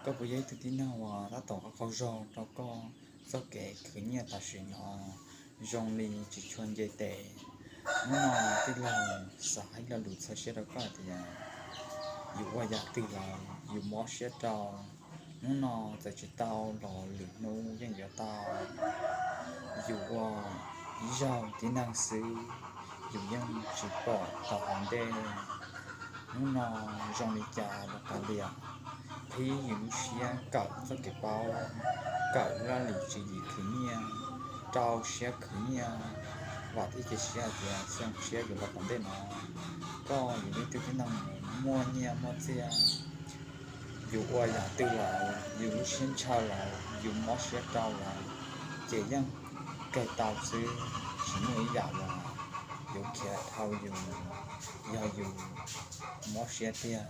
Koj puas yog ib tug tib neeg uas tab tom qaug zog rau koj txoj kev khwv nyiaj tam sim no zoo li tsis tshua nce tes? Hnub no tij laug xav hais lo lus txhawb siab rau koj tias yus ua yam twg lawm yus mob siab rau. Hnub no txawm tsis tau los lwm hnub yeej yuav tau. Yus ua ib zaug tib neeg xwb, yus yeej tsis pom tau hauv ntej. Hnub no zoo li cas los kav liam, qhib yus lub siab kawm txoj kev paub, kawm laj lim tswv yim khwv nyiaj, rau siab khwv nyiaj, vam thiab cia siab hais tias xyoo tshiab yuav los tom ntej no, koj yus yog ib tug tib neeg muaj nyiaj muaj txiaj. Yus ua yam twg lawm, yus lub siab ntshaw lawm, yus mob siab rau lawm, ces yeej kawg tau xwb, tsis muaj ib yam uas yuav khiav dhau yus yog yus mob siab tiag.